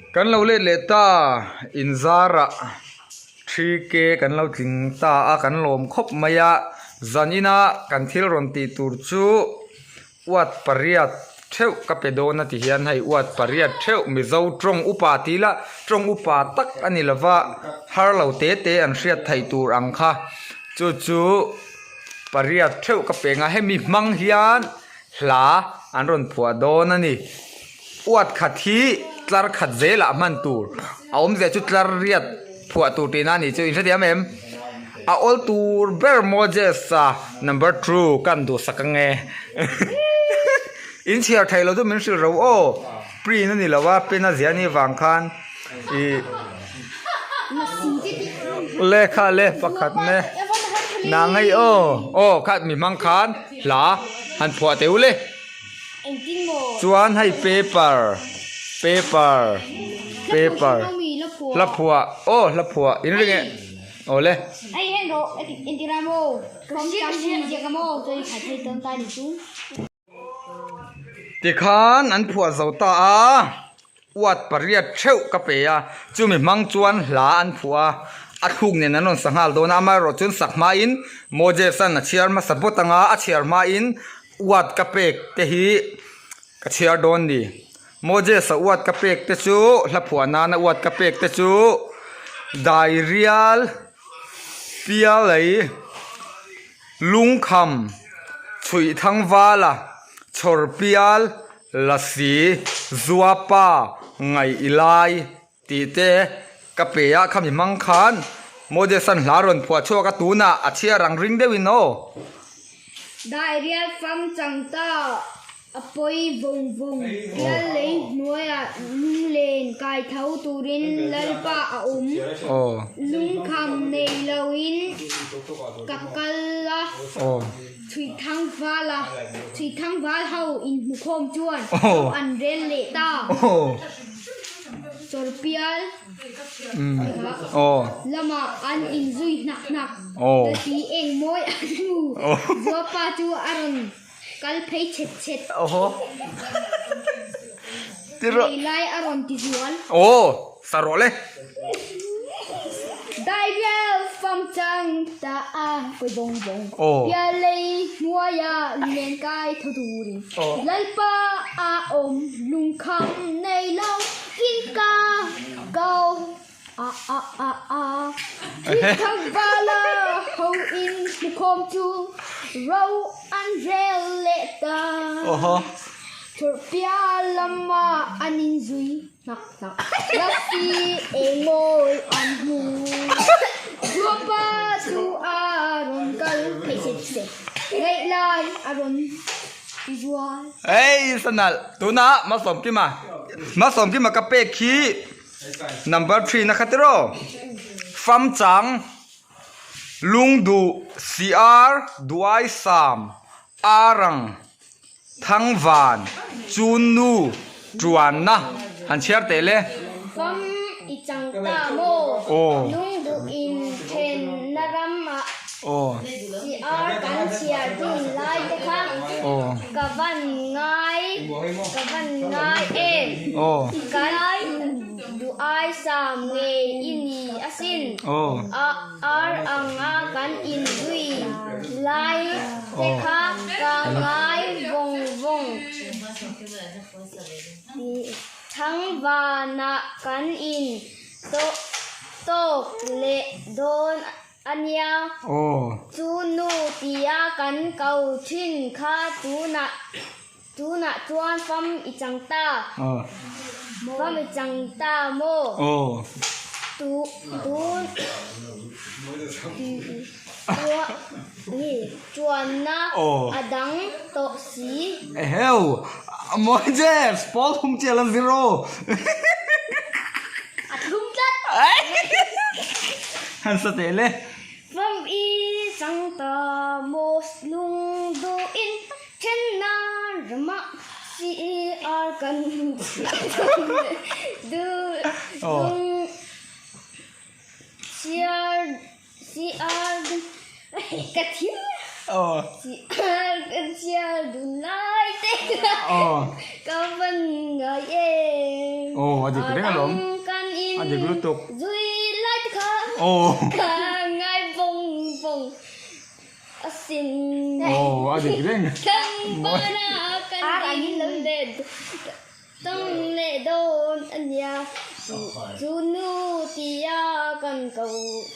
Kan lo let leh ta inzarah 3K kan lo tling ta a kan lawm khawp mai a zanina kan thil rawn tih tur chu uat pariat theuh ka pe dawn a ti hian hei uat pariat theuh Mizo tawng upa tih ila tawng upa tak a ni lova har lo te te an hriat theih tur ang kha chu chu pariat theuh ka pe ang a hemi hmang hian hla an rawn phuah dawn a ni. Uat khat hi tlar khat zelah hman tur a awm zia chu tlar riat phuah tur tihna a nih chu in hrethiam em? A awl tur ber Moses a number two ka han duhsak ang e in chhiar theih loh chu min hrilh ro aw print a ni lo a pen a zia anih vang khan ih lehkha leh pakhat ne nang ei aw aw kha mi hmang khan hla han phuah teh u le. Chuan hei paper paper paper hla phuah aw hla phuah in ring e aw le. Tikhan an phuah zo ta a uat pariat theuh ka pe a chumi hmang chuan hla an phuah a a thluk nen an rawn sa nghal dawn a amaherawh chuan sak hmain Moses an a chhiar hmasa bawt ang a a chhiar hmain Uat ka pek te hi ka chhiar dawn ni. Moses-a uat ka pek te chu hla phuah nana uat ka pek te chu Dairial Pialei Lungkham Chhuihthangvala Chhawrpial Lasi Zuapa Ngaih-i-lai Tih te ka pe a khami hmang khan Moses-a'n hla rawn phuah chhuak a tunah a chhiar ang ring deuhin aw. Dairial fam chang ta a pawi vawng vawng pial lei hnuaiah lunglen kai tho turin Lalpa a awm. Lungkham nei loin ka kal a, Chhuihthang val a, Chhuihthang val ho inhmukhawm chuan ho an rel leh ta. Chawrpial lamah an inzui hnak hnak. Lasi eng mawi an hmu. Zuapa chu a rawn kal phei chhet chhet. Ngei lai a rawn ti zual. Dairial fam chang ta a kawi bawng bawng. Pial lei hnuaia len kai tho turin Lalpa a awm lungkham nei lo in ka ko a a a a Thingthang vala ho in hmukhawm chu ro an rel leh ta Chawrhpial lamah an inzui hnak hnak Lasi engmawi an hmu Zuapa chu a rawn kal phei set set Ngaih lai a rawn ti zual. Hei sanal tunah Malsawmkima Malsawmkima ka pek hi number three na kha tiraw Famchang Lungduh Siar Duaisam Arang Thangvan Chunnu Tuanna han chhiar teh le. Fam i chang ta maw? Lungduh in thenna ramah siar kan chhiar dun lai te kha ka van ngai ka van ngai em? Kan duh ai sam ngei i ni asin. Ar anga kan inzui lai te kha ka ngai vawng vawng. Thangvanah kan in tawk leh dawn a nia. Chu nu tia kan ko thin kha tunah tunah chuan fam i chang ta. Fam i chang ta maw? Tu tun Chuanna a dang tawh si. Eheu! Moses! Paul thum chiah la zero! A thlum tlat! Han sa teh le. Fam i chang ta maw lung duhin thenna ramah CR kan duh lung CR CR ka thil CR kan chhiar dun lai te ka van ngai em. Aw a dik reng alawm. Kan in A dik lutuk. zui lai te kha Aw. ka ngai vawng vawng asin. Aw a dik reng. Thangpana kan in leh tawng leh dawn a nia. Chu nu tia kan ko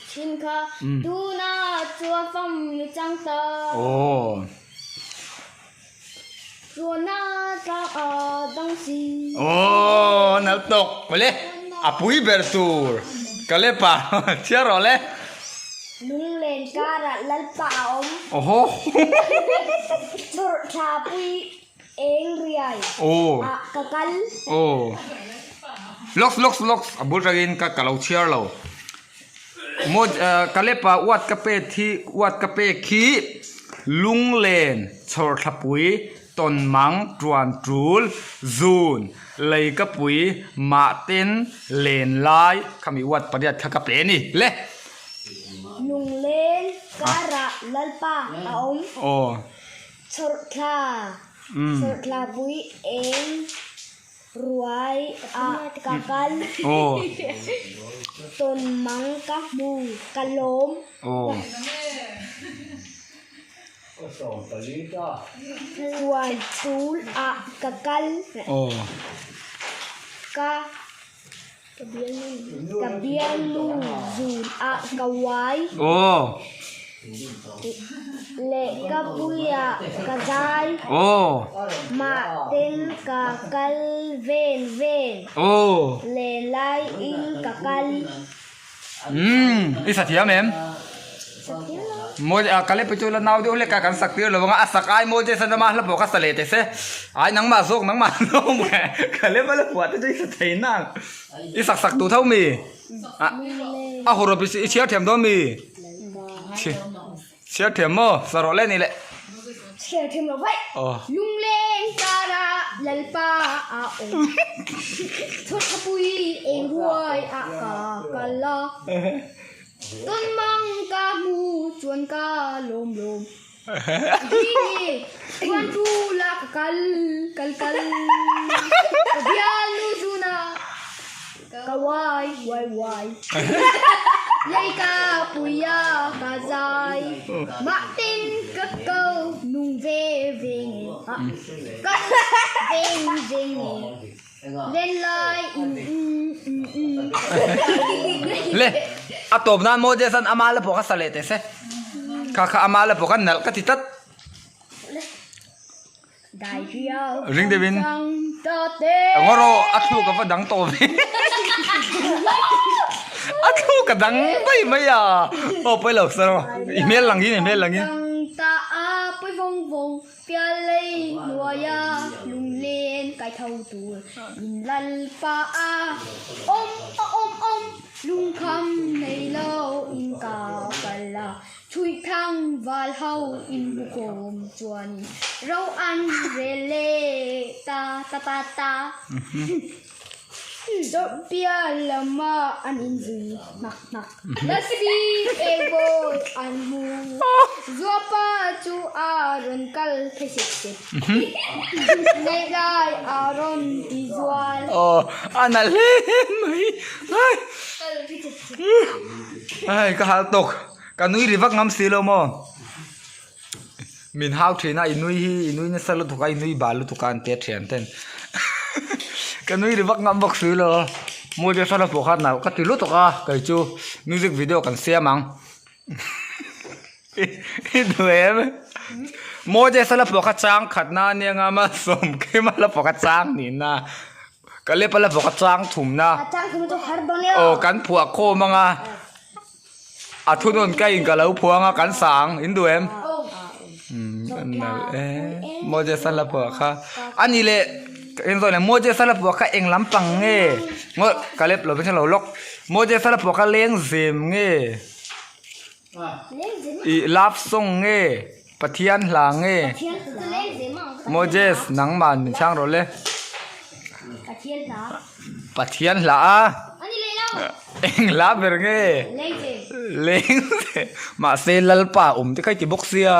thin kha tuna chuan fam i chang ta. Aw. Chuan a tlang a dang si. Aw nal tawk awle a pui ber tur ka le pa chhiar rawh le. Lunglen karah Lalpa a awm. Awhaw. Chhawrh thla pui eng riai ah ka kal. Aw. Lawks lawks lawks a bul tangin ka ka lo chhiar lo. Maw ka lepa uat ka pet hi uat ka pek hi lunglen chhawrthlapui tawnmang tuan tul zun lei ka pui mahten len lai khami uat pariat kha ka pe a ni le. Lunglen karah Lalpa a awm. Aw. Chhawrthla chhawrthlapui eng. Ruai ah ka kal. Tawn mang ka hmu ka lawm. Tuan tul ah ka kal. Ka ka bialnu zun ah ka uai. Lehkapui ah ka zai. Mah ten ka kal ven ven. Len lai in ka kal. I sa thiam em? Sa thiam lo. Mawi a kal e pu chu la nau deuh hlek a kan sak tir lo ang a, a sak ai mawi che san a hla pawh kha sa leh teh se. Ai nangmah zawk nangmah zawk ka lem a la phuah te chu i sa thei nang. I sak sak duh tho mi? A hawrawp i chhiar thiam dawn mi? Chhiar thiam maw? Sa rawh le ni le. Chhiar thiam lo vaih. Lungleng kara Lalpa a awm. Thawthapui eng ruai ah ka kal a. Tawn mang ka hmu chuan ka lawm lawm. Dini chuan chu la ka kal kal kal. Ka bialnu zuna ka uai uai uai. Lei ka puia ka zai. Mah tin ka ko nung ve ve nge. Ka veng veng nge. Len lai in in in. Le a tawp nan maw Jason ama la pawh kha sa leh teh se. Kha kha ama la pawh kha nalh ka ti tlat. Ring deuhin Ngaw rawh a thluk a va dang tawh ve. A thluk a dang daih mai a. Aw pawi lo sa rawh. I hmel lang in i hmel lang in. Pialei hnuaia lunglen kai tho tur in Lalpa a awm a awm awm lungkham nei lo in ka kal a chhuih thang val ho in hmu kawm chuan ro an rel leh ta ta ta ta. Dawrh pial lamah an inzui hnak hnak. Lasi engbawi an hmu. Zuapa chu a rawn kal phei sep sep. Ngaih lai a rawn ti zual. Aw, a na hle mai. Kal phei sep sep. Ai, ka hal tawk. Ka nui ri vak ngam si lo maw. Min hau thin a, i nui hi i nui nasa lutuk a, i nui bal lutuk a an ti a thian ten. Ka nui ri vak ngam bawk si lo. Mawi te sala pawh kha nalh ka ti lutuk a, kei chu music video kan siam ang. I duh em? Mawi te sala pawh kha chang khat na ania nga malsawm kima la pawh kha chang nih na. Ka lepa la pawh kha chang thum na. Aw kan phuah khawm anga. A thunawn ka in ka lo phuang a kan sang in duh em? Moses a la phuah kha a ni leh eng zawh leh Moses a la phuah kha eng lampang nge ngaw ka lep lo lo lawk Moses a la phuah kha lengzem nge ih love song nge Pathian hla nge Moses nangmah min chhang rawh le Pathian hla a eng hla ber nge lengzem mahse Lalpa awm te kha i ti bawk sia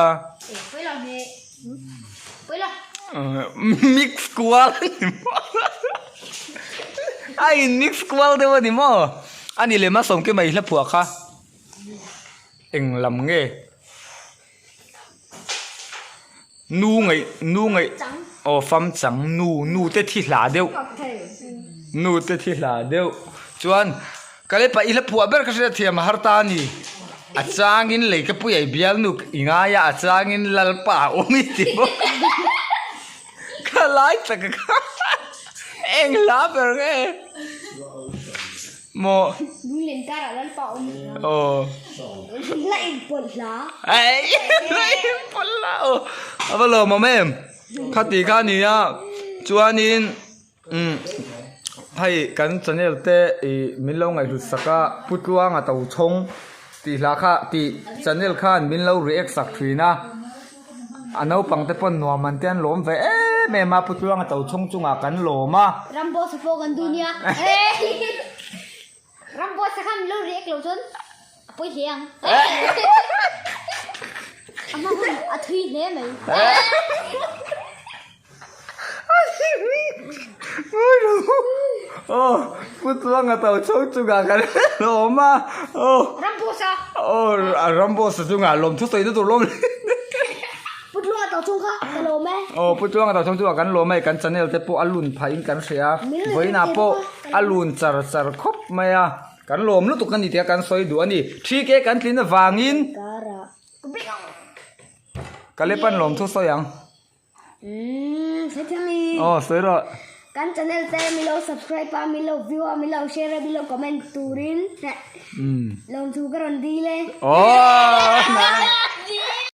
mix kual a ni maw. A in mix kual deuh a ni maw? A ni lem a sawmke mai hla phuah kha. Eng lam nge? Nu ngaih nu ngaih aw fam chang nu nu te thi hla deuh nu te thi hla deuh chuan ka le pah i hla phuah ber ka hriat thiam a har ta a ni a changin lei ka pui ai bial nu i ngai a a changin lalpa a awm i ti bawk ka lai tak a kha eng hla ber nge. Maw? Lunglen karah Lalpa awm. Aw. La inpawlh hla. Ei, la inpawlh hla. Aw, a va lawmawm em. Khati kha a ni a, chuanin umm hei kan channel te ih min lo ngaihhlut sak a, Pu Tluanga Tochhawng tih hla kha tih channel khan min lo react sak thin a. A naupang te pawn nuam an te an lawm ve em em a, Pu Tluanga to chhung chungah kan lawm a. Ramboss a pawh kan duh nia. Ramboss a khan lo react lo chuan a pawi hle ang. A hma hun a thui hle mai. Aw Pu Tluanga to chhung chungah kan lawm a. Aw. Ramboss a. Aw Ramboss a chungah lawm thusawi na tur lawm le. Pu Tluanga to chhung kha ka lawm e. Aw Pu Tluanga to chhung chungah kan lawm e kan channel te pawh a lun phah in kan hria a. Vawiinah pawh a lun char char khawp mai a. Kan lawm lutuk a ni tia kan sawi duh a ni. 3K kan tlin avangin. Ka lepan lawm thusawi ang. Umm hetiang i. Aw sawi rawh. Kan channel te mi lo subscribe a mi lo view a mi lo share a mi lo comment turin lawmthu ka rawn dil e. Aw.